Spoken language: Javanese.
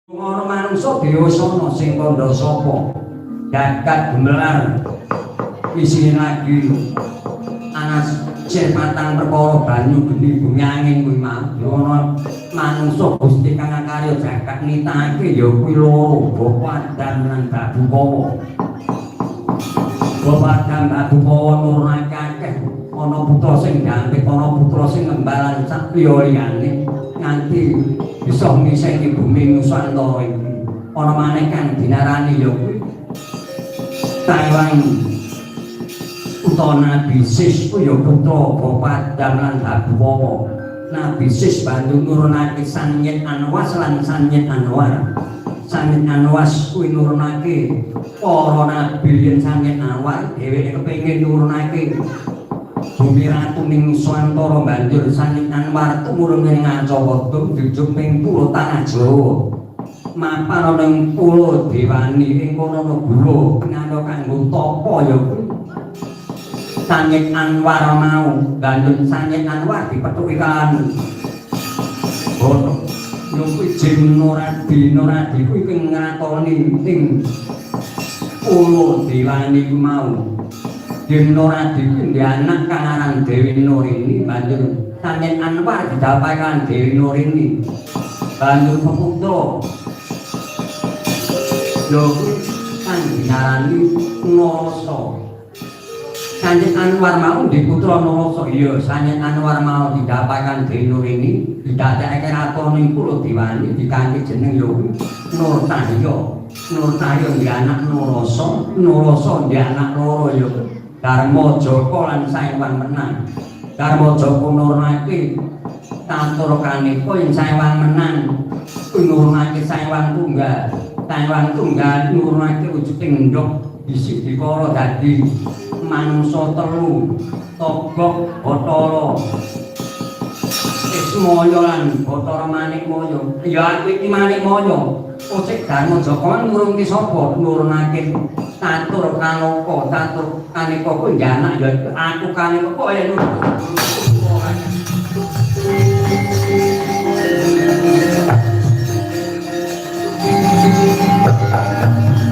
Ana manungsa dewasana sing kandha sapa? Jagat gumelar. Isine lagi ana sir patang perkara banyu geni bumi angin kuwi mau. Ana manungsa Gusti kang akarya jagat nitake ya kuwi loro, Bapak Adam lan Babu Kawa. Bapak Adam Babu Kawa nurunake akeh ana putra sing dampit, ana putra sing ngembalan sak liya-liyane nganti bisa ngiseni bumi Nusantara iki. Ana maneh kang dinarani ya kuwi Taiwan utawa Nabi Sis kuwi ya putra Bapak Adam lan Babu Kawa. Nabi Sis banjur nurunake Sanyid Anwas lan Sanyid Anwar. Sanyid Anwas kuwi nurunake para nabi yen Sanyid Anwar dheweke kepengin nurunake bumi ratu ning Nusantara banjur Sanyid Anwar tumurun ing Ngacawadung jujug ing pulo Tanah Jawa. Mapan ana ing pulo Dewani ing kono ana gula kinana kanggo tapa ya kuwi Sanyid Anwar mau. Banjur Sanyid Anwar dipethuki kan Bono ya kuwi Jin Nuradi. Nuradi kuwi ing ngratoni ing pulo Dewani ku mau. Jin Nuradi kuwi ndek anak kang aran Dewi Nurini. Banjur Sanyid Anwar didapake kan Dewi Nurini. Banjur peputra ya kuwi kang dinarani Narasa. Sanyid Anwar mau ndek putra Narasa. Iya, Sanyid Anwar mau didapake Dewi Nurini, didadekake ratu ning Pulo Dewani dikanthi jeneng ya kuwi Nur Cahya. Nur Cahya ndek anak Narasa, Narasa ndek anak loro ya Dharma Jaka lan Saiwan Menang. Dharma Jaka nurunake Catur Kaneka ing Saiwan Menang kuwi nurunake Saiwan Tunggal. Saiwan Tunggal nurunake wujuding endhog isi dikara dadi manungsa telu, Togog Bathara Ismaya lan Bathara Manikmaya. Ya aku iki Manikmaya. Ocik Dharma Jaka nurunke sapa? Nurunake Catur Kanaka. Catur Kaneka kuwi anak ya aku Kaneka kok ya nurun.